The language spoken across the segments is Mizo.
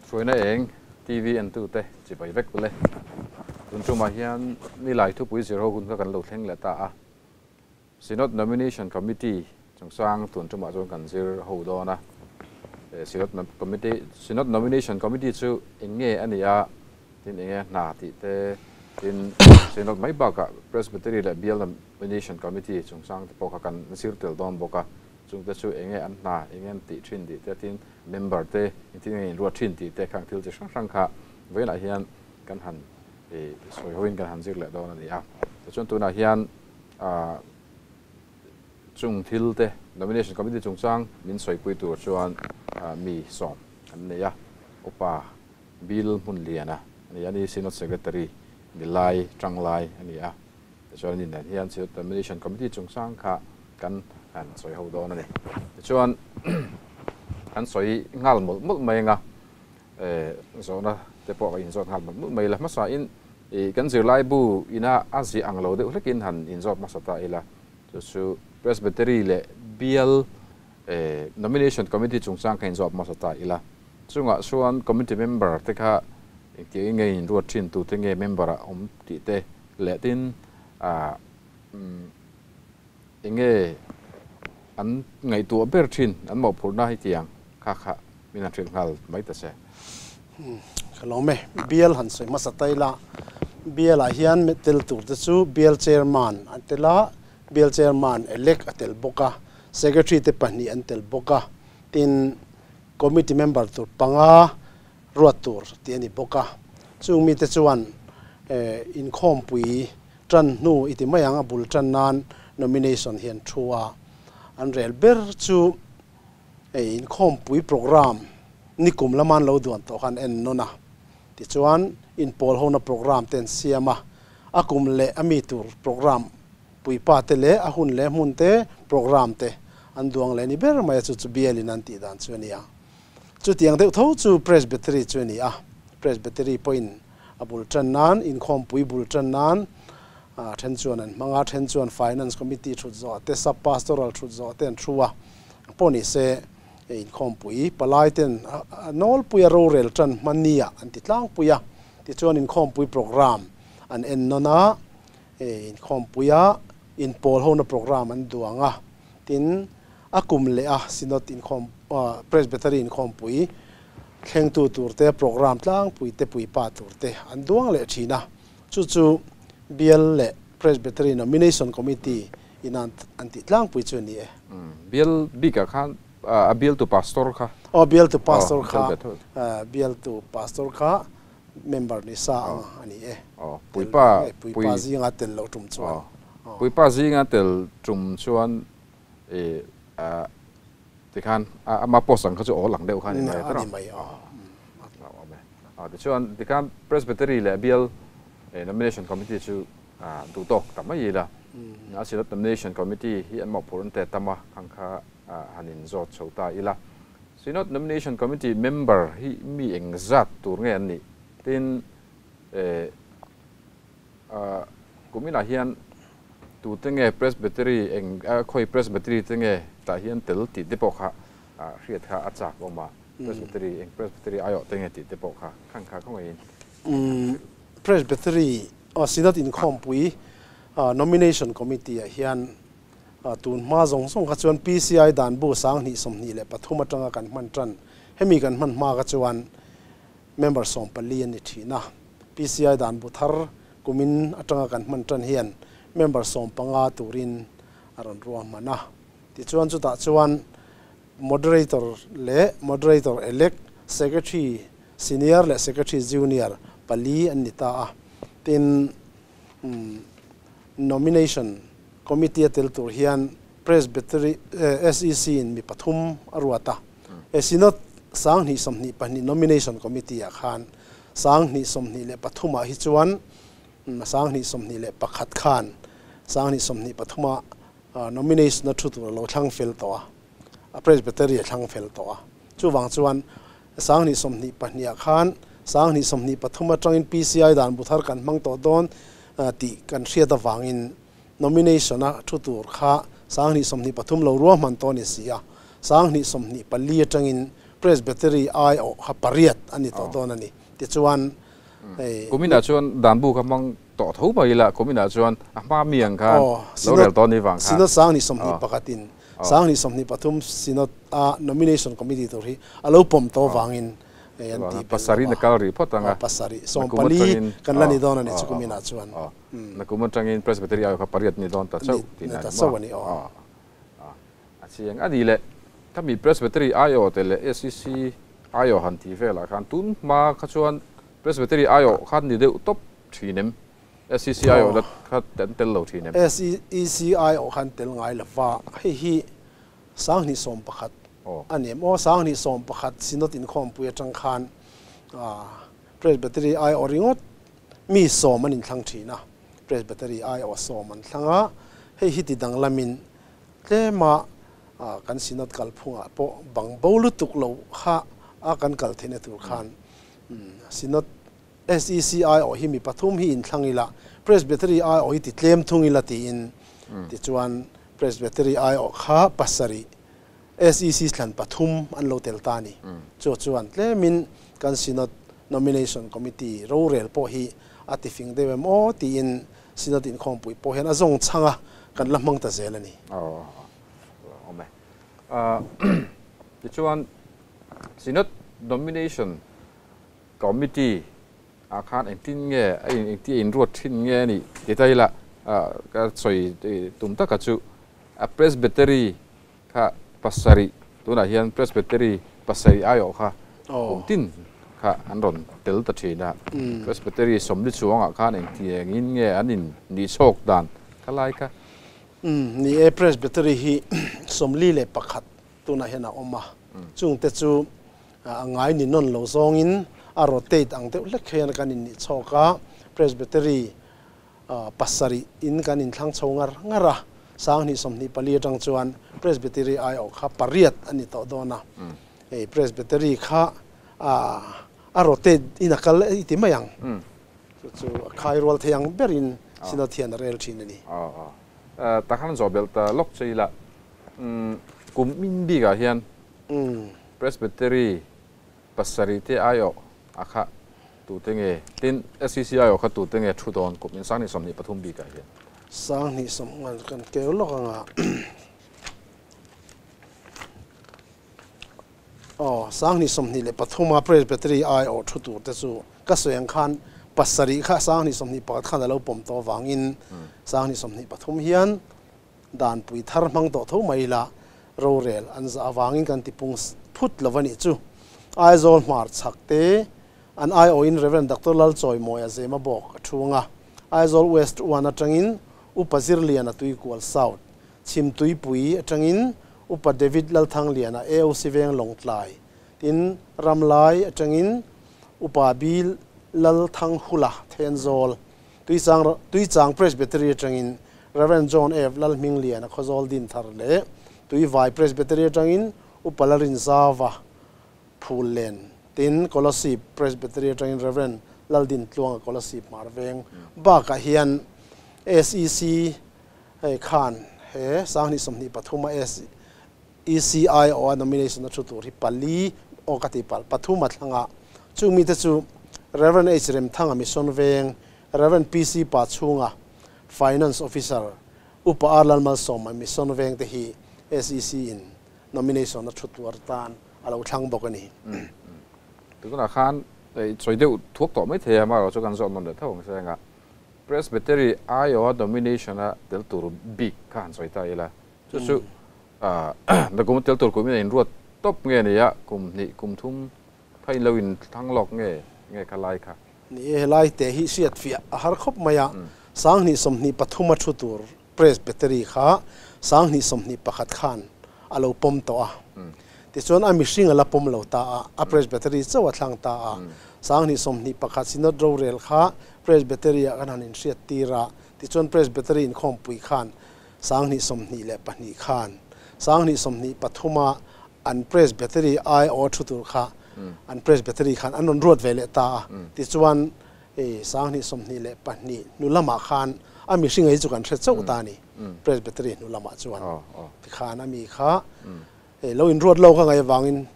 Hruaina eng TV entute chibai vek ule. Tun tumah hian nilai thupui zir ho hun kha kan lo thleng leh ta a. Synod Nomination Committee chungchang tun tumah chuan kan zir ho dawn a. Synod Committee Synod Nomination Committee chu eng nge a nih a, tin eng nge hna tih te, tin Synod mai bakah Presbytery leh Bial Nomination Committee chungchang te pawh kha kan zir tel dawn bawk a. Chungte chu eng nge an hna, eng nge an tih thin tih te, tin member te engtin nge inruat thin tih te khang thil chi hrang hrang kha vawiinah hian kan han sawi hoin kan han zir leh dawn a ni a. Tichuan tunah hian chung thil te Nomination Committee chungchang min sawipui tur chuan mi sawm kan nei a, Upa Bill Hmunliana a ni a, ni Synod Secretary ni lai tang lai a ni a. Tichuan ani nen hian Synod Nomination Committee chungchang kha kan han sawi ho dawn a ni. Tichuan kan sawi nghal mawlh mawlh mai anga zawhna te pawh ka inzawt nghal mawlh mawlh mai ila. Hmasa in kan zirlai bu ina a ziah ang lo deuh hlekin han inzawt hmasa ta ila. Chu chu Presbytery leh Bial Nomination Committee chungchang kha inzawt hmasa ta ila. Chungah chuan Committee member te kha engtiangin nge inruat thin tute nge member ah awm tih te leh tin eng nge an ngaihtuah ber thin an mawhphurhna hi tiang kha kha min han hrilh nghal mai ta se. Ka lawm e. Bial han sawi hmasa ta ila, Bial ah hian tel tur te chu Bial Chairman an tel a, Bial Chairman elect a tel bawk a, Secretary te pahnih an tel bawk a, tin Committee member tur panga ruat tur tih a ni bawk a. Chung mite chuan inkhawmpui tan hnu i ti mai ang, a bul tan nan nomination hi an thu a. An rel ber chu inkhawmpui programme nikum lama an lo duan tawh kha an en nawn a. Tichuan inpawl hona programme te an siam a, a kum leh a mi tur programme puipa te leh a hun leh hmun te programme te an duang leh ni ber mai a, chu chu bialin an tih dan chu a ni a. Chutiang deuh tho chu Presbytery chu a ni a, Presbytery pawhin a bul tan nan, inkhawmpui bul tan nan then chuan an hmang a, then chuan Finance Committee thut zawh te, Sub Pastoral thut zawh te an thu a, pawh ni se inkhawmpui palai ten a nawlpui a rorel tan hma nia an ti tlangpui a, tichuan inkhawmpui programme an en nawn a, Inkhawmpuia inpawl hona programme an duang a, tin a kum leh a Synod inkhawm Presbytery inkhawmpui thlengtu turte programme tlangpui te puipa turte an duang leh thin a, chu chu Bial leh Presbytery Nomination Committee in an tih tlangpui chu a ni e. Bial bikah khan a bialtu pastor kha. Aw bialtu pastor kha, bialtu pastor kha Member ni sa ang a ni e. Aw, puipa, pui, puipa zinga tel loh tum chuan. Aw, puipa zinga tel tum chuan i a tikhan ama post ang kha chu awl ang deuh kha a ni mai a ni mai aw. Awm e. Aw, tichuan tikhan Presbytery leh Bial Nomination Committee chu duh tawk ta mai ila. A Synod Nomination Committee hi an mawhphurh an te tam a, khang kha han inzawt chho ta ila. Synod Nomination Committee member hi mi engzat tur nge an nih? Tin, kuminah hian tute nge Presbytery eng khawi Presbytery te nge tah hian tel tih te pawh kha hriat kha a chak awm a, Presbytery eng Presbytery aiawh te nge tih te pawh kha khang kha khawngaihin. Presbytery Synod inkhawmpui Nomination Committee ah hian Tun hma zawng zawng kha chuan PCI dan bu 2023 atanga kan hman tan. Hemi kan hman hma kha chuan member 14 an ni thin a. PCI dan bu thar kumin atanga kan hman tan hian member 15 turin a rawn ruahman a. Tichuan chutah chuan Moderator leh Moderator Elect, Secretary Senior leh Secretary Junior pali an ni ta a. Tin, Nomination Committee a tel tur hian Presbytery SEC in mi pathum a ruat a. Synod 2022 Nomination Committee ah khan 2023 ah hi chuan 2021 khan 2023 ah nomination a thu tur a lo thlang fel tawh a, a Presbytery a thlang fel tawh a. Chuvang chuan 2022 ah khan 2023 atangin PCI dan bu thar kan hmang tawh dawn tih kan hriat avangin nomination a thu tur kha 2023 lo ruahman tawh a ni si a, 2024 atangin Presbytery ai awh kha pariat a ni tawh dawn a ni. Tichuan hei. Kuminah chuan danbu kha hmang tawh tho mai ila, kuminah chuan a hma mi ang khan lo rel dawn ni vang khan. Synod 2021in 2023 Synod a Nomination Committee tur hi a lo pawm tawh vangin hei an tih belh Pasarih na kal rih phawt ang a. Pasarih, 14 kan la ni dawn a ni chu kuminah chuan. Nakum atangin Presbytery ai kha pariat ni dawn ta chauh tih a ni maw? A chiang a ni le. Khami Presbytery aiawh te leh SEC aiawh han tih velah khan tun hma kha chuan Presbytery aiawh khan ni deuh tawp thin em? SEC aiawh la kha an tel lo thin em? SEC aiawh khan tel ngai lo va, hei hi 2011 a ni em aw? 2011 Synod inkhawmpui atang khan Presbytery aiawh ringawt mi 10 an inthlang thin a, Presbytery aiawh 10 an thlang a, hei hi ti danglamin tlema kan Synod kalphungah pawh bang bo lutuk lo kha a kan kal theihna tur khan Synod SEC aiawh hi mi pathum hi inthlang ila, Presbytery aiawh hi ti tlem thung ila tiin tichuan Presbytery aiawh kha pasarih SEC thlan pathum an lo tel ta a ni. Chu chuan tlemin kan Synod Nomination Committee rorel pawh hi a tifing deuh em aw tiin Synod inkhawmpui pawh hian a zawng chhang a, kan la hmang ta zel a ni. Aw, awm e. Tichuan Synod Nomination Committee ah khan engtin nge a in engti a inruat thin nge a nih ti ta ila ka sawi tum taka chu a Presbytery kha pasarih tunah hian Presbytery pasarih aiawh kha kum tin kha an rawn tel ta thin a, Presbytery sawmli chuangah khan engtiangin nge an in nih chhawk dan kha lai kha. Ni e, Presbytery hi 41 tunah hian a awm a, chungte chu a ngai ni nawn lo zawngin a rotate ang deuh hlek hian kan in nih chhawk a, Presbytery pasarih in kan inthlang chho ngar ngar a, 2024 atang chuan Presbytery aiawh kha pariat a ni tawh dawn a, hei Presbytery kha a rotate in a kal i ti mai ang, chu chu a khai rual thei ang berin Synod hian a rel thin a ni. Takhan zawh belh ta lawk che ila, kum min bikah hian Presbytery pasarih te aiawh a kha tute nge? Tin, SEC aiawh kha tute nge thu dawn kum in 2023 bikah hian? 20 sawm ngan kan keu lawk ang a. Aw, 2023 a Presbytery aiawh thu tur te chu ka sawi ang khan pasarih kha 2021 khan a lo pawm tawh avangin 2023 hian danpui thar hmang tawh tho mai ila rorel an zah avangin kan tipung phut lo a nih chu. Aizawl hmar chhak te an aiawhin Rev. Doctor Lalchawimawia Zema bawk a thu ang a, Aizawl West One atangin Upa Zirliana Tuikual South, Chhimtuipui atangin Upa David Lalthangliana AOC Veng Lawngtlai, tin Ramlai atangin Upa B Lalthanghula Thenzawl, Tuichang Tuichang Presbytery atangin Rev. John F Lalhmingliana Khawzawl Dinthar leh Tuivai Presbytery atangin Upa Larinzava Phullen, tin Kolasib Presbytery atangin Rev. Laldin Tluanga Kolasib Hmarveng bakah hian SEC hei khan he 2023 a SEC aw a nomination a thu tur hi pali aw ka tih palh pathum a thlang a, chung mite chu Rev. H Remthanga Mission Veng, Rev. PC Pachhunga Finance Officer, Upa R Lalmalsawma Mission Veng te hi SEC in nomination a thu tur tan a lo thlang bawk a ni. Tunah khan sawi deuh thuak tawh mai thei a, amaherawhchu chu kan zawh nawn leh tho ang se anga Presbytery aiawha nomination a tel tur bik kha han sawi ta ila, chu chu nakum tel tur kum in a inruat tawp nge ni a, kum hnih kum thum kha in lo inthlang lawk nge nge kha lai kha? Ni e, helai te hi hriat fiah a har khawp mai a, 2023 a thu tur Presbytery kha 2021 khan a lo pawm tawh a, tichuan a mihring a la pawm lo ta a, a Presbytery chauh a thlang ta a, 2021 Synod rorel kha Presbytery ah kan han inhriat tir a, tichuan Presbytery inkhawmpui khan 2022 khan 2023 a an Presbytery aiawh thu tur kha an Presbytery khan an rawn ruat ve leh ta a, tichuan hei 2022 hnu lamah khan a mihring ei chu kan hre chauh ta a ni, Presbytery hnu lamah chuan tikhan a mi kha hei lo inruat lo ka ngaih avangin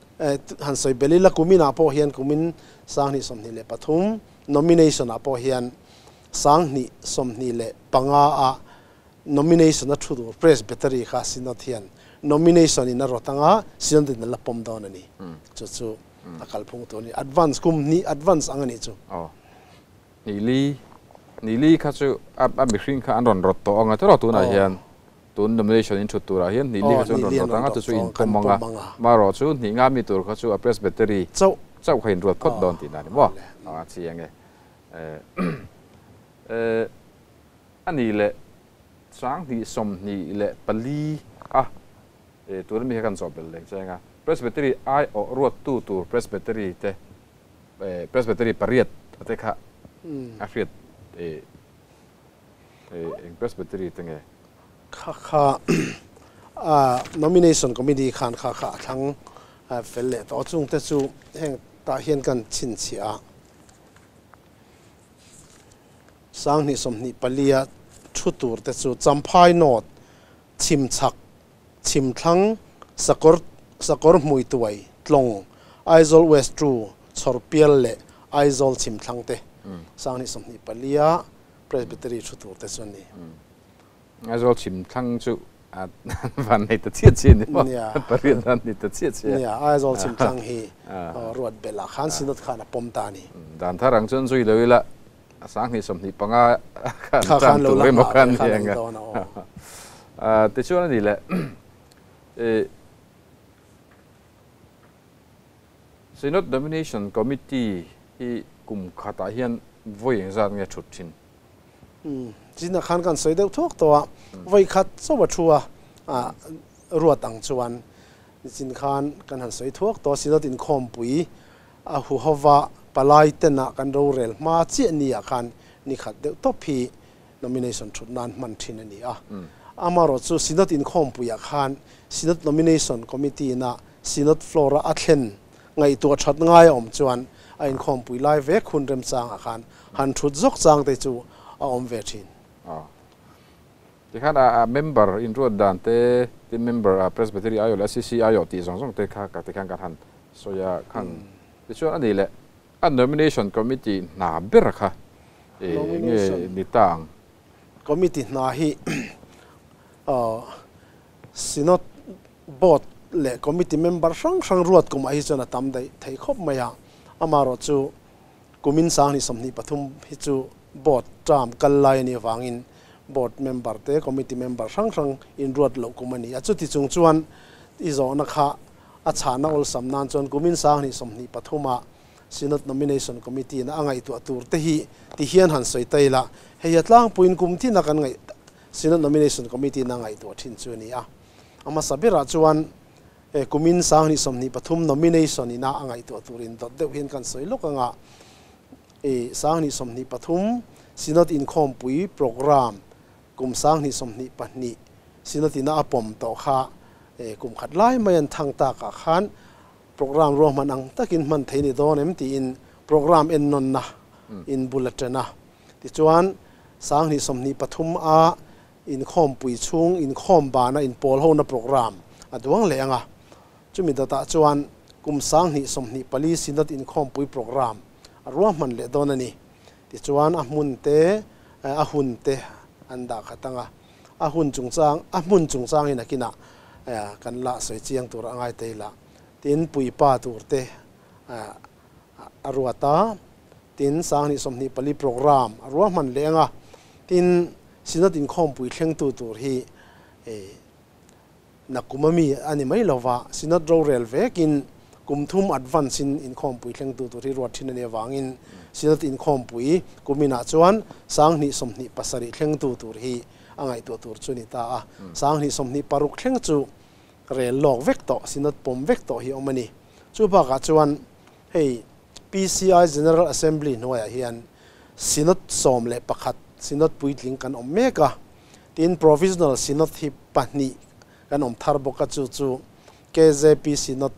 Han sawi belh ila kumin ah pawh hian kumin 2023 nomination ah pawh hian 2025 a nomination a thu tur Presbytery kha Synod hian nomination in a rawt anga Synod in a la pawm dawn a ni. Chu chu a kalphung tur a ni. Advance kum hnih advance ang a nih chu. Aw. Ni li, ni li kha chu a mihring kha an rawn rawt tawh anga tiraw tunah hian tun nomination in thut turah hian hnih li kha chu an rawn rawt anga chu chu in pawm anga marawh chu hnih nga mi tur kha chu a presbytery chauh kha in ruat phawt dawn tihna a ni maw? A chiang e. A nih leh 2024 a tuna mi kha kan zawh belh leng cheng a presbytery aiawh ruattu tur presbytery te Presbytery pariat a te kha a hriat eng Presbytery te nge? Kha kha Nomination Committee khan kha kha a thlang fel leh tawh a, chung te chu heng tah hian kan chhinchhiah a, 2024 a thu tur te chu Champhai North, Chhimchhak, Chhimthlang, Sakawr, Sakawr Hmuituai, Tlawng, Aizawl West Ṭu, Chhawrpial leh Aizawl Chhimthlang te 2024 a Presbytery ṭhu tur te chu a ni. Aizawl Chhimthlang chu a van nei ta chiah chiah ni maw? Pariat an ni ta chiah chiah. Nia, Aizawl Chhimthlang hi ruat belh ah khan Synod khan a pawm ta a ni. Dan thar ang chuan zui lo ila 2025 khan tan tur emaw khan ni ang a. Tichuan a ni le, Synod Nomination Committee hi kum khatah hian vawi engzat nge thut thin? China khan kan sawi deuh thuak tawh a, vawi khat chauh a thu a, ruat ang chuan nichin khan kan han sawi thuak tawh a, Synod inkhawmpui A huhova palai tenah kan rorel hma chiah ni ah khan ni khat deuh tawp hi nomination thut nan hman thin a ni a. Amaherawh chu Synod inkhawmpui ah khan Synod Nomination Committee ina Synod floor a a thlen ngaihtuah that ngai a awm chuan a inkhawmpui lai vek hun remchang ah khan han thut zawk chang te chu a awm ve thin. Tikhan a member inruat dan te, tin member a Presbytery aiawh leh SCC aiawh tih zawng zawng te kha ka tikhan kan han sawi a khan. Tichuan a nih leh a nomination committee hna ber kha nge ni ta ang? Committee hna hi Synod Board leh committee member hrang hrang ruat kumah hi chuan a tam daih thei khawp mai a, amaherawh chu Kumin 2023 hi chu Board term kal lai a nih avangin Board member te, Committee member hrang hrang inruat loh kum a ni a. Chuti chung chuan i zawhna kha a chhahna awlsam nan chuan kumin 2023 ah Synod Nomination Committee in a ngaihtuah tur te hi ti hian han sawi ta ila, hei a tlangpuiin kum tin a kan ngaih Synod Nomination Committee in a ngaihtuah thin chu a ni a. A hmasa berah chuan He kumin 2023 nomination ina a ngaihtuah turin dawt deuh hian kan sawi lawk anga i 2023 Synod inkhawmpui programme kum 2022 Synod ina a pawm tawh kha kum khat lai mai an thang tak ah khan programme ruahman ang takin hman thei ni dawn em tiin programme ennawnna in bul a ṭan a. Tichuan 2023 a Inkhawmpui chhung inkhawm bana inpawl hona programme a duang leh ang a, chumi dawtah chuan kum 2024 Synod inkhawmpui programme a ruahman leh dawn a ni. Tichuan a hmun te, a hun te an dah khat ang a, a hun chungchang, a hmun chungchang hi nakinah kan la sawi chiang tur a ngai thei lah. Tin, puipa tur te a ruat a, tin 2024 programme a ruahman leh ang a, tin Synod inkhawmpui thlengtu tur hi nakum a mi a ni mai lova, Synod rorel vekin kum thum advance in inkhawmpui thlengtu tur hi ruat thin a nih avangin Synod inkhawmpui kuminah chuan 2027 thlengtu tur hi a ngaihtuah tur chu a ni ta a. 2026 thleng chu rel lawk vek tawh, Synod pawm vek tawh hi a awm a ni. Chu bakah chuan hei PCI General Assembly hnuaiah hian Synod 11, Synod puitling kan awm mek a, tin Provisional Synod hi pahnih kan awm thar bawk a, chu chu KZP Synod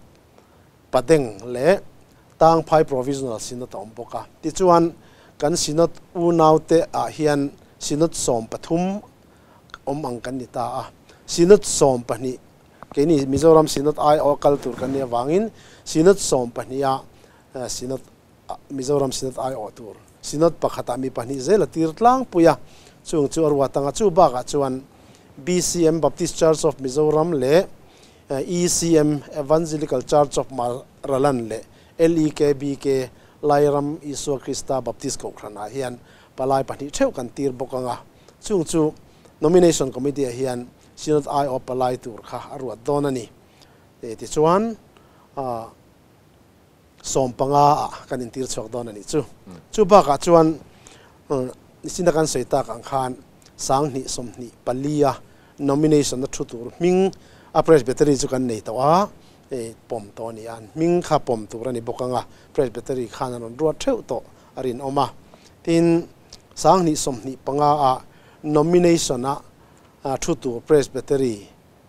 Padeng leh Tangphai Provisional Synod a awm bawk a. Tichuan kan Synod unaute ah hian Synod 13 awm ang kan ni ta a, Synod 12. Keini Mizoram Synod aiawh kal tur kan nih avangin Synod 12 ah Synod Mizoram Synod aiawh tur Synod pakhatah mi pahnih zel a tir tlangpui a, chung chu a ruat anga chu bakah chuan BCM Baptist Church of Mizoram leh ECM Evangelical Church of Maraland leh LEKBK Lairam Isua Krista Baptist Kohhranah hian palai pahnih theuh kan tir bawk anga chung chu Nomination Committee ah hian Synod aiawh palai tur kha a ruat dawn a ni. Tichuan 15 ah kan intir chhuak dawn a nih chu. Chu bakah chuan nichin a kan sawi tak ang khan 2024 a nomination a thu tur hming a Presbytery chu kan nei tawh a, pawm tawh a ni a, an hming kha pawm tur a ni bawk ang a, Presbytery khan an rawn ruat theuh tawh a rinawm a. Tin, 2025 a nomination a thu tur Presbytery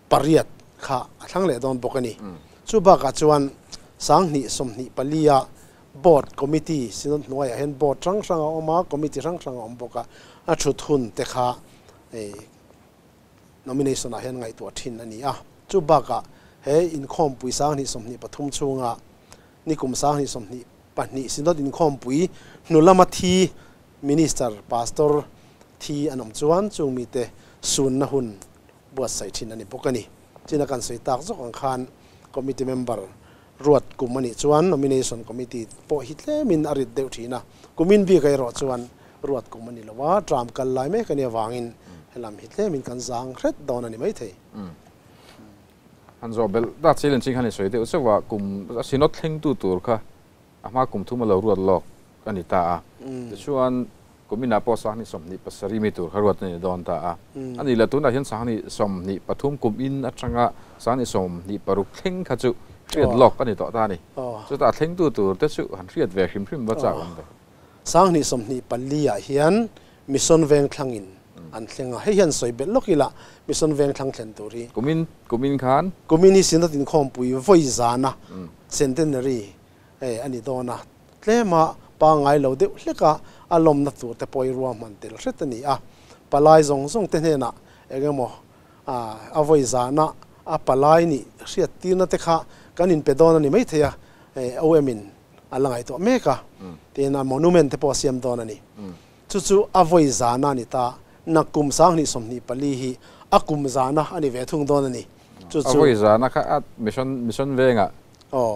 pariat kha a thlang leh dawn bawk a ni. Chu bakah chuan 2024 a Board Committee, Synod hnuaiah hian Board hrang hrang a awm a, Committee hrang hrang a awm bawk a, a thut hun te kha nomination ah hian ngaihtuah thin a ni a. Chu bakah he inkhawmpui 2023 chhunga nikum 2022 Synod inkhawmpui hnu lama thi Minister, Pastor thi an awm chuan chung mite sunna hun buatsaih thin a ni bawk a ni. China kan sawi tak zawk ang khan committee member ruat kum a nih chuan nomination committee pawh hi tlemin a rit deuh thin a, kumin bik erawh chuan ruat kum a ni lo a, tram kal lai mek a nih avangin helam hi tlemin kan zang hret dawn a ni maithei. Han zawh belh tak chiah in khan i sawi deuh zauh a, kum a synod thlengtu tur kha a hma kum thum a lo ruat lawk a ni ta a, tichuan kum inah pawh 2027 mi tur kha ruat a ni dawn ta a. A nih leh tunah hian 2023 kum in atanga 2026 thleng kha chu hriat lawk a ni tawh ta a ni. Chutah thlengtu tur te chu han hriat ve hrim hrim va chak awm ve. 2024 ah hian Mission Vengthlangin an thleng a, hei hian sawi belh lawk ila Mission Vengthlang thlen tur hi. Kumin kumin khan. Kumin hi Synod inkhawmpui vawi zana Centenary a ni dawn a, tlema pangngai lo deuh hlek a, a lawmna tur te pawh i ruahman tel hret a ni a. Palai zawng zawng te hnenah eng emaw a vawi zana a palai nih hriat tirna te kha kan inpe dawn a ni maithei a, OM in a la ngaihtuah mek a, tin a monument te pawh a siam dawn a ni. Chu chu a vawi zana a ni ta, nakkum 2024 hi a kum zana a ni ve thung dawn a ni. Chu chu. A vawi zana kha a mission mission vengah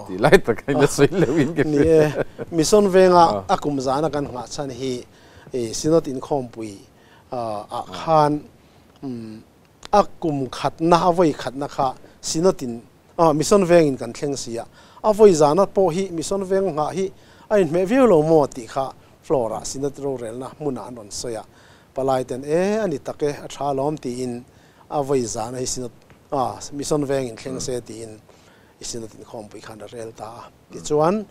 tih lai tak a sawi leuh in ka hria. Ni e, mission venga a kum zana kan nghah chhan hi Synod inkhawmpui ah khan a kum khatna a vawi khatna kha Synod in mission vengin kan thleng si a, a vawi zana pawh hi mission veng nghah hi a inhmeh viau lo maw tih kha floor ah Synod rorelna hmunah an rawn sawi a, palai ten e a ni tak e a tha alawm tiin a vawi zana hi Synod mission vengin thleng se tiin i Synod inkhawmpui khan a rel ta a. Tichuan,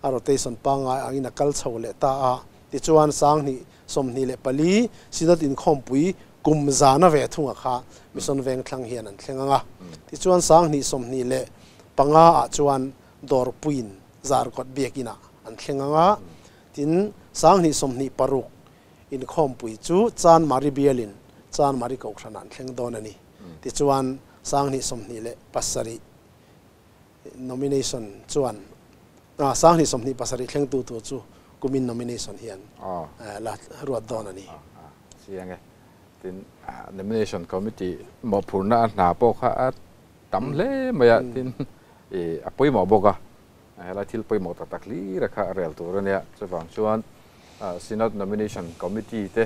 a rotation pangngai angin a kal chho leh ta a. Tichuan, 2024 Synod inkhawmpui kum zana ve thunga kha Mission Vengthlang hian an thleng ang a. Tichuan, 2025 ah chuan Dawrpuiin Zarkawt Biakinah an thleng ang a. Tin, 2026 inkhawmpui chu Chanmari bialin Chanmari Kohhranah an thleng dawn a ni. Tichuan, 2027 nomination chuan 2027 thlengtu tur chu kumin nomination hian la ruat dawn a ni. Chiang e. Tin, nomination committee mawhphurhna a hna pawh kha a tam hle mai a, tin a pawimawh bawk a. Helai thil pawimawh tak tak hlir a kha a rel tur a nia. Chuvang chuan Synod nomination committee te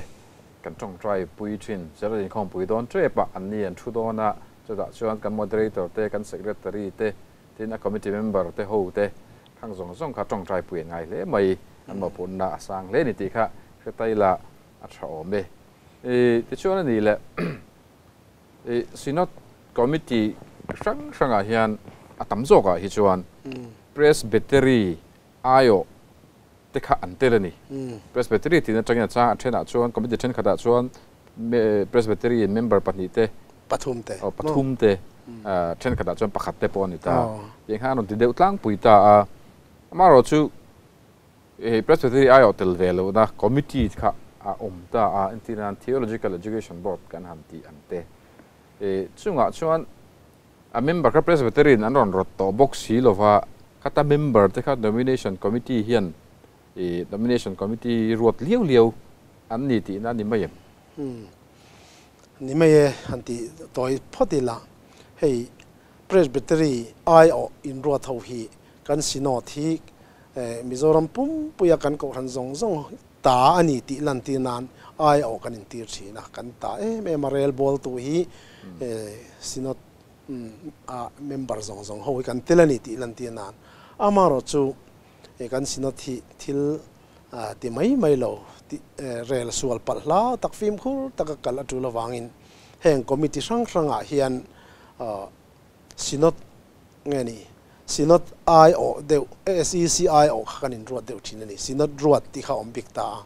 kan tawngtai pui thin. Synod inkhawmpui dawn tep a, an ni an thu dawn a. Chutah chuan kan moderator te, kan secretary te, tin a committee member te ho te khang zawng zawng kha tawngtai pui an ngai hle mai. An mawhphurhna a sang hle ni tih kha hre ila a tha awm e. Tichuan a nih leh Synod committee hrang hrangah hian a tam zawkah hi chuan Presbytery aiawh te kha an tel a ni. Presbytery tihna atangin a chang a thenah chuan committee thenkhatah chuan Presbytery in member pahnih te, pathum te, aw pathum te, thenkhatah chuan pakhat te pawh a ni ta. Tiang khan a rawn ti deuh tlangpui ta a. Amaherawh chu hei Presbytery aiawh tel ve lohna committee kha a awm ta a, entirnan Theological Education Board kan han tih ang te. Chungah chuan. A member kha Presbytery in an rawn rawt tawh bawk si lova, khata member te kha Nomination Committee hian i Nomination Committee ruat liau liau an ni tihna a ni mai em? Umm. Ni mai e, han ti tawi phawt ila. Hei Presbytery aiawh inruat ho hi kan Synod hi Mizoram pumpuia kan kohhran zawng zawng ta a ni tih lantir nan aiawh kan intir thin a, kan ta em em a, rel bawltu hi Synod a member zawng zawng ho hi kan tel a ni tih lantir nan. Amaherawhchu kan Synod hi thil ti mai mai lo tih rel sual palh hla tak fimkhur taka kal a tul avangin heng committee hrang hrangah hian Synod nge ni? Synod aiawh deuh, SEC aiawh kha kan inruat deuh thin a ni. Synod ruat tih kha a awm bik ta a.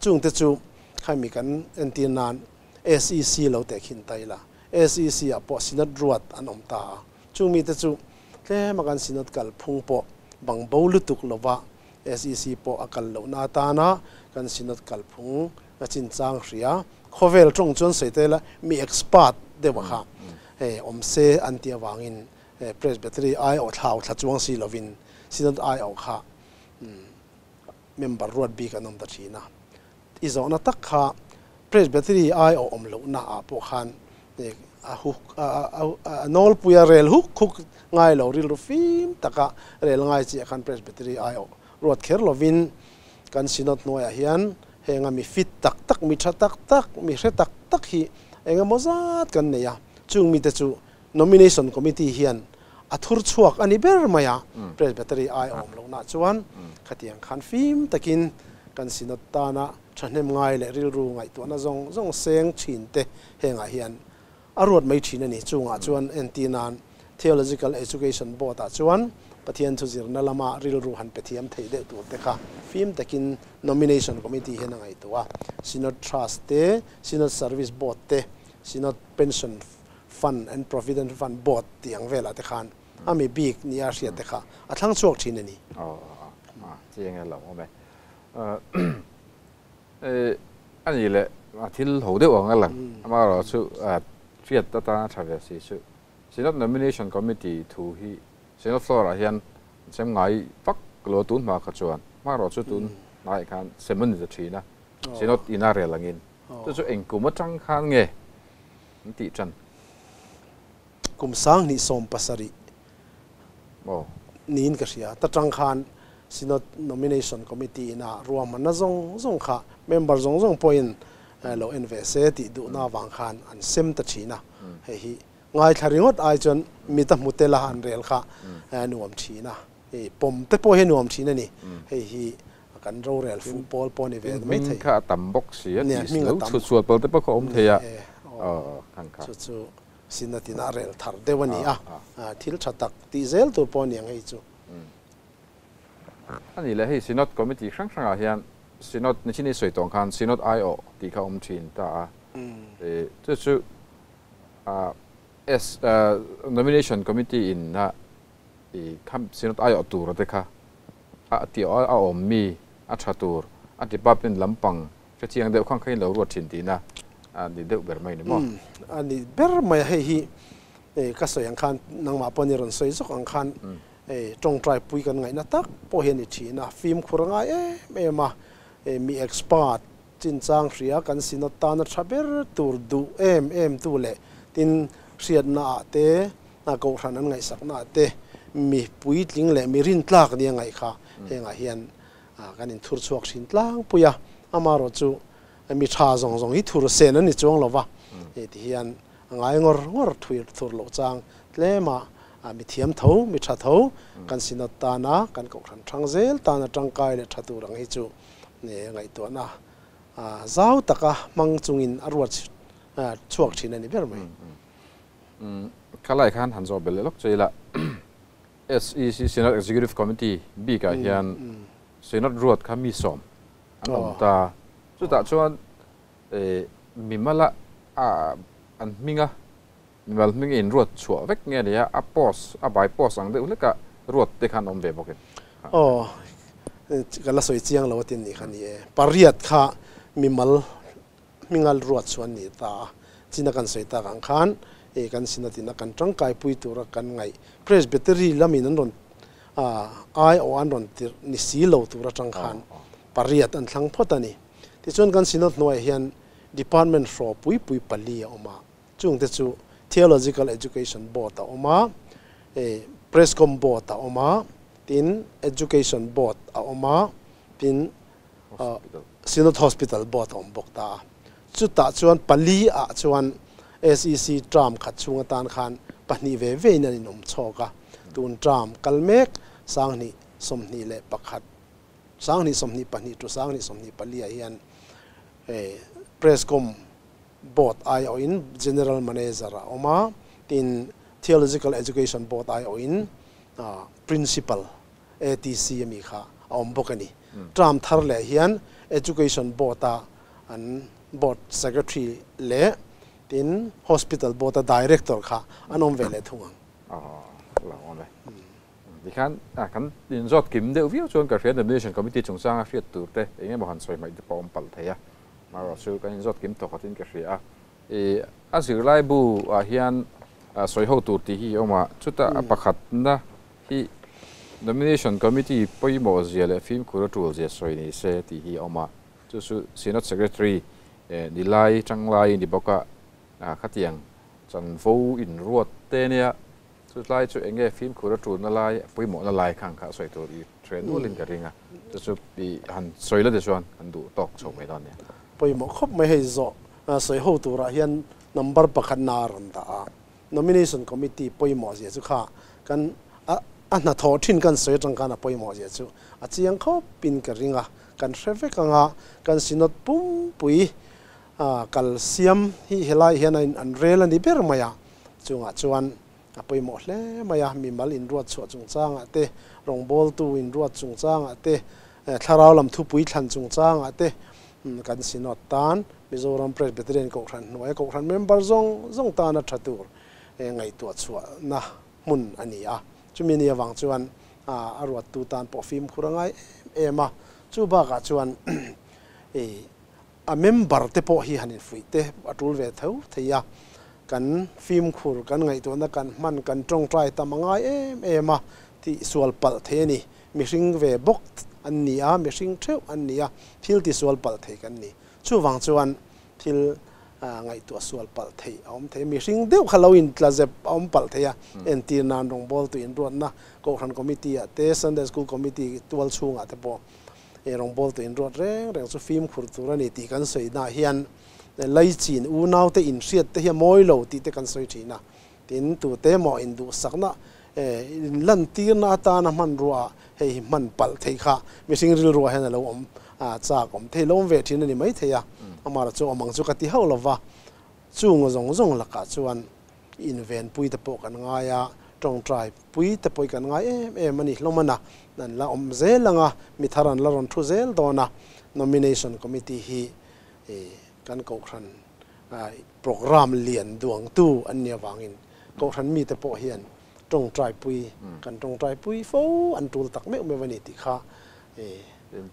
Chungte chu khaimi kan entir nan SEC lo teh khin ta ila. SEC ah pawh Synod ruat an awm ta a. Chung mite chu tlema kan Synod kalphung pawh bang bo lutuk lova SEC pawh a kal lohna atana kan Synod kalphung a chinchang hria. Khawvel tawng chuan sawi ta ila mi expert deuh a kha hei awm se an tih avangin Presbytery aiawh thlau thla chuang si lovin Synod aiawh kha member ruat bik an awm ta thin a. I zawhna tak kha Presbytery aiawh awm lohna ah pawh khan a huk a nawlpuia rel huk huk ngai lo rilru fim taka rel ngai chiah khan Presbytery aiawh ruat kher lovin kan Synod hnuaiah hian Henga mi fit tak tak, mi tha tak tak, mi hre tak tak hi eng emaw zat kan nei a, chung mite chu Nomination Committee hian a thur chhuak a ni ber mai a, Presbytery ai a awm lohna chuan khatiang khan fim takin kan Synod tana thahnem ngai leh rilru ngaihtuahna zawng zawng seng thin te hengah hian A ruat mai thin a ni. Chungah chuan entir nan Theological Education Board ah chuan Pathian thu zirna lama rilru han pe thiam theih deuh tur te kha fim takin Nomination Committee hian a ngaihtuah a. Synod Trust te, Synod Service Board te, Synod Pension Fund and Provident Fund Board tih ang velah te khan a mi bik nia hriat te kha a thlang chhuak thin a ni. Aw aw chiang e lo awm e. A nih leh a thil ho deuh ang a lang. Amaherawhchu hriat atana tha ve si chu Synod Nomination Committee thu hi Synod floor ah hian an sem ngai vak lo a tun hma kha chuan. Amaherawhchu tun hnaiah khan sem a ni ta thin a, Synod ina rel angin. Chu chu eng kum atang khan nge an tih tan? Kum 2017 niin ka hria. Ta tang khan Synod Nomination Committee ina ruahmanna zawng zawng kha member zawng zawng pawhin lo en ve se tih duhna avang khan an sem ta thin a. Hei hi ngaithla ringawt ai chuan mit a hmu tel a an rel kha nuam thin a. Hei pawm te pawh hi nuam thin a ni. Hei hi kan rorel fuh pawl pawh a ni ve mai thei. Hming kha a tam bawk si a tih lo chhut sual pawl te pawh kha a awm thei a. Chu chu Synod in a rel thar deuh a ni a, thil tha tak tih zel tur pawh a ni ang hei chu. A nih leh hei Synod Committee hrang hrangah hian Synod nichin i sawi tawng khan Synod aiawh tih kha awm thin ta a, chu chu S Nomination Committee in a i kha Synod aiawh tur te kha a tih a awm mi a tha tur a department lampang Hrechiang deuh khan kha in lo ruat thin tihna a ni deuh ber mai ni maw? Umm, a ni ber mai a, hei hi ka sawi ang khan nangmah pawh ni rawn sawi zawk ang khan tawngtai pui kan ngaihna tak pawh hi a ni thin a, fimkhur a ngai em em a, mi expert chinchang hria kan synod tana tha ber tur duh em em tu leh tin hriatna ah te kohhran an ngaihsakna ah te mi puitling leh mi rintlak nia ngaih kha hengah hian Kan inthur chhuak thin tlangpui a, amaherawh chu mi tha zawng zawng hi thur sen an ni chuang lo va, hei ti hian a ngai ngawr ngawr thur loh chang tlem a, mi thiam tho, mi tha tho kan synod tana kan kohhran thang zel tana tangkai leh tha tur ang hi chu ngaihtuahna zau taka hmang chungin a ruat chhuak thin a ni ber mai. Khalai khan han zawh belh leh lawk che ila. SEC Synod Executive Committee bikah hian Synod ruat kha mi sawm an awm ta. Chutah chuan mimala an hminga mimal hminga inruat chhuah vek nge nia a post a by post ang deuh hleka ruat te khan awm ve bawk em? Aw, ka la sawi chiang lo a tin nih kha ni e. Pariat kha mimal hminga ruat chhuah an ni ta a, china kan sawi tak ang khan e kan sinatina kan tangkai pui tura kan ngai Presbytery lamin an ron ai o an ron tir ni si lo tura tang khan pariat an thlang photani ti chuan kan Synod hnuai hian department hraw pui pui pali a awm a, chungte chu Theological Education Board a awm a, Prescom Board a awm a, tin Education Board a awm a, tin Synod Hospital Board a awm bawk ta a. Chutah chuan pali ah chuan SEC term khat chhung atan khan pahnih ve ve in an inawm chhawk a, tun term kal mek 2021 2022 to 2024 ah hian Prescom Board aiawhin General Manager a awm a, tin Theological Education Board aiawhin Principal ATC ami kha a awm bawk a ni. Term thar leh hian Education Board a an Board Secretary leh tin Hospital Board a Director kha an awm ve leh thung ang. Aw, lo awm e. Tikhan kan inzawt kim deuh viau chuan ka hria Nomination Committee chungchanga hriat tur te eng emaw han sawi hmaih te pawh a awm palh thei a. Marawh chu kan inzawt kim tawh khatin ka hria a. I a zirlai bu ah hian sawi ho tur tih hi a awm a, chutah a pakhatna hi Nomination Committee pawimawh zia leh fimkhur a tul zia sawi ni se tih hi a awm a. Chu chu Synod Secretary ni lai tanglai ni bawk a, khatiang chanvo inruat te nia. Chu tlai chu eng nge fimkhur a tulna lai, a pawimawhna lai kha ang kha a sawi tur i hre nualin ka ring a, chu chu i han sawi la te chuan kan duh tawk chho mai dawn nia. Pawimawh khawp mai hei zawh sawi ho turah hian number pakhat na a rawn dah a, Nomination Committee pawimawh zia chu kha kan a a hnathawh thin kan sawi atang khan a pawimawh zia chu a chiang khawpin ka ring a, kan hre vek ang a, kan Synod pumpui kal siam hi helai hian a in an rel a ni ber mai a, Chungah chuan a pawimawh hle mai a, mimal inruat chhuah chungchangah te, rawngbawltu inruat chungchangah te, thlarau lam thupui thlan chungchangah te kan Synod tan Mizoram Presbyterian Kohhran hnuaia Kohhran member zawng zawng tana tha tur ngaihtuah chhuahna hmun a ni a. Chumi ni avang chuan a ruattu tan pawh fimkhur a ngai em em a, chu bakah chuan A member te pawh hi han infuih te a tul ve tho thei a, kan fimkhur, kan ngaihtuahna kan hman, kan tawngtai tam a ngai em em a tih sual palh thei a ni. Mihring ve bawk an ni a, mihring theuh an ni a, thil ti sual palh thei kan ni. Chuvang chuan thil ngaihtuah sual palh theih a awm thei a, mihring deuh kha lo intla zep a awm palh thei a, entir nan rawngbawltu inruatna Kohhran Committee ah te, Sunday School Committee tual chhungah te pawh He rawngbawltu inruat reng reng chu fimkhur tur a ni tih kan sawi-naah hian laichin unaute inhriat te hi a mawi lo tih te kan sawi thin a. Tin, tute emaw induhsakna inlantirna atana hmanruaah hei hi hman palh theih kha mihring rilruah hian a lo awm chak awm thei lo awm ve thin a ni maithei a. Amah chu awm ang chu ka ti hauh lo va, chung zawng zawng lakah chuan invenpui te pawh kan ngai a, tawngtai pui te pawh i kan ngai em em a ni hlawm a na, an la awm zel ang a, mi thar an la rawn thu zel dawn a, Nomination Committee hi kan Kohhran programme lian duangtu an nih avangin Kohhran mite pawh hian tawngtai pui kan tawngtai pui fo an tul tak meuh meuh a ni tih kha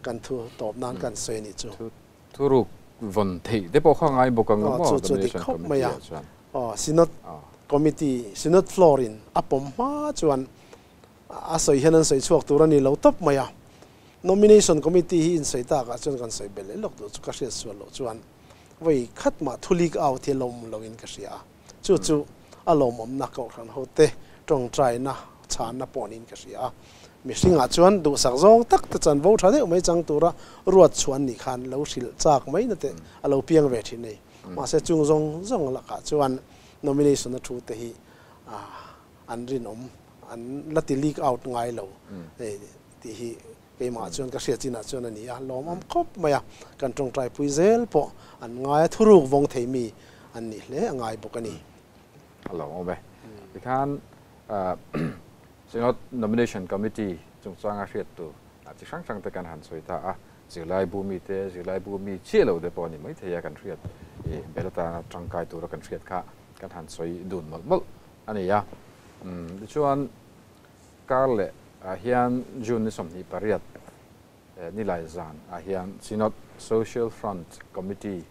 kan thu tawp nan kan sawi a nih chu. Thuruk vawn theih te pawh kha ngai bawk ang maw Chu chu dik khawp mai a. Aw Synod Committee, Synod floor in a pawm hma chuan a sawi hian an sawi chhuak tur a ni lo tawp mai a. Nomination Committee hi in sawi tak ah chuan kan sawi belh leh lawk duh chu ka hriat sual loh chuan vawi khat mah thu leak out hi a lawm lo in ka hria a. Chu chu a lawmawmna Kohhran hote tawngtaina chhanna pawh niin ka hria a. Mihringah chuan duhsak zawng tak te chanvo tha deuh mai chang tura ruat chhuah an nih khan lo hrilh chak mai na te a lo piang ve thin a ni. Mahse chung zawng zawng lakah chuan nomination a thu te hi an rinawm an la ti leak out ngai lo tih hi keimah chuan ka hriat chinah chuan a ni a, lawmawm khawp mai a, kan tawngtai pui zel pawh an ngai a, thuruk vawng thei mi an nih hle a ngai bawk a ni. A lawmawm e. Tikhan Synod Nomination Committee chungchanga hriat tur chi hrang hrang te kan han sawi ta a, zirlai bu mi te, zirlai bu mi chiah lo te pawh a ni maithei a, kan hriat i bel atana tangkai tura kan hriat kha kan han sawi dun mawlh mawlh a ni a. Tichuan kar leh ah hian June ni 28 nilai zan ah hian Synod Social Front Committee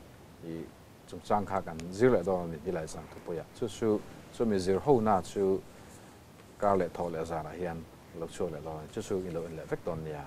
i chungchang kha kan zir leh dawn a ni nilai zan thupuiah. Chu chu. Chumi zir ho na chu kar leh tho leh zanah hian lo chhuak leh dawn a ni. Chu chu in lo en leh vek dawn nia.